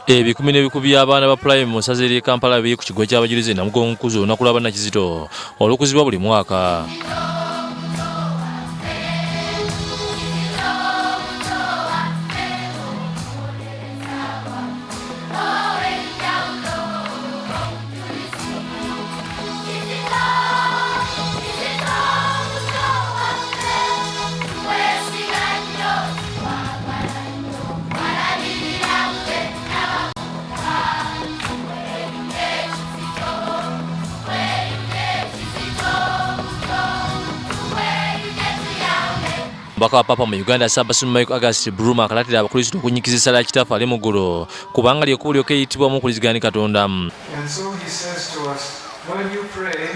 Ebikumi n'ebikumi by'abaana ba pulayime mu ssaza ery'e Kampala biri ku kigo ky'abajulizi e Namugongo okukuza olunaku lwa bannakizito olukuzibwa buli mwaka. Omubaka wa Paapa mu Uganda Ssaabasumba Michael August Bruma akalatira Abakristo okunyikiza essala ya Kitaffe ali mu ggulu kubanga ly'ekkubo lyokka eriyitibwamu okuwuliziganya ne Katonda. And so he says to us, when you pray,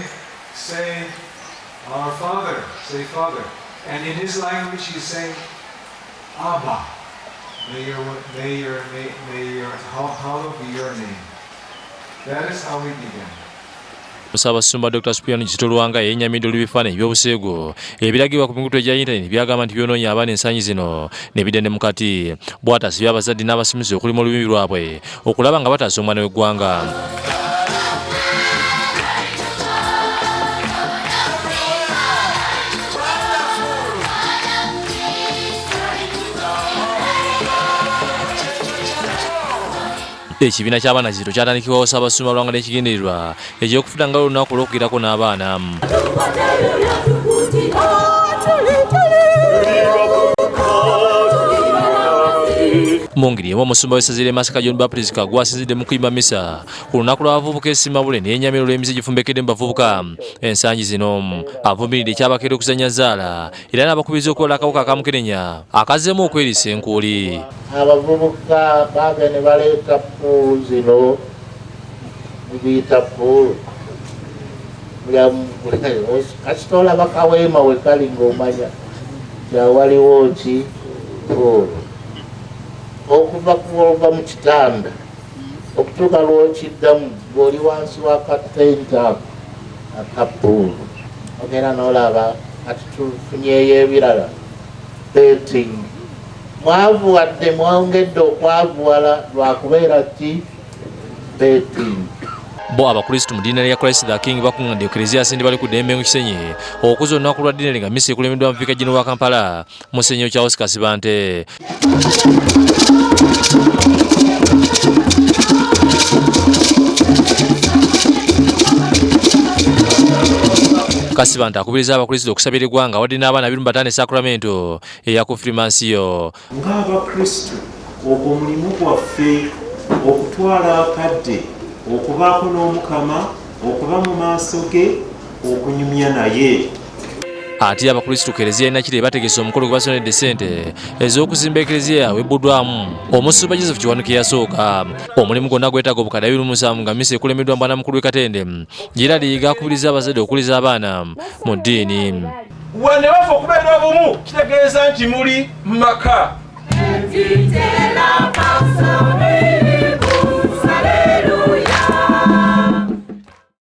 say, Our Father, say Father. And in his language he's saying, Abba, may your, may your, may, may your, hallowed be your name. That is how we begin. Ssaabasumba Dr. Cyprian Kizito Lwanga yennyamidde olw'ebifaananyi eby'obuseegu ebiragibwa ku mikutu egya yintaneti by'agamba nti byonoonya abaana ensangi zino ne bidda ne mu kati. Bw'atyo asabye abazadde n'abasomesa okulima olulimi lwabwe okulaba nga bataasa omwana w'eggwanga. Ekibiina ky'abanakizito kyatandikibwawo Ssaabasumba Lwanga n'ekigendererwa eky'okufuna nga olunaku olw'okugerako n'abaana. Mu ngeri emu omusumba w'essaza ly'e Masaka John Baptist Kaggwa asinzidde mu kuyimba mmisa ku lunaku lw'abavubuka e Ssimabule ne yennyamira olw'emize egifumbekedde mu bavubuka ensangi zino. Avumiridde ekyabakeera okuzannya zzaala era n'abakubiriza okwewala akawuka aka mukenenya akazzeemu okweriisa enkuuli. Abavubuka baagenda ne baleeta ppuulu zino, mugiyita ppuulu. Kasita olaba kaweema we kali ng'omanya nti awaliwo ki ppuulu. Okuva ku mu kitanda okutuuka lw'okiddamu ng'oli wansi wa katenti ako aka ppuulu, ogenda n'olaba kati tufunyeeyo ebirala betting. Mwavuwadde mwongedde okwavuwala lwakubeera ki betting. Bo Abakristu mu ddiini lya Christ the King bakuŋŋaanidde Eklezia Senti bali ku ddembe mu Kisenyi okuza olunaku lwa ddiini nga mmisa ekulembeddwa Muviika Gino wa Kampala Musenyo Charles Kasibante. Kasibante akubiriza Abakristu okusabira eggwanga wadde n'abaana 25 Sacramento eya Konfirmansiyo. Ng'Abakristu, ogwo mulimu gwaffe okutwala akadde okubaako n'Omukama, okuba mu maaso ge, okunyumya naye. Ate Abakristu Kereziya y'e Nakire bategese omukolo gwe basonedde ssente ez'okuzimba Ekereziya yaabwe ebbuddwamu Omusumba Joseph Kiwanuka eyasooka. Omulimu gwonna gwetaaga obukadde 27 nga mmisa ekulembeddwa Mbwana Mukulu w'e Katende Gerald Yiga akubiriza abazadde okukuliza abaana mu ddiini. Wane bafa okubeera obumu kitegeeza nti muli maka.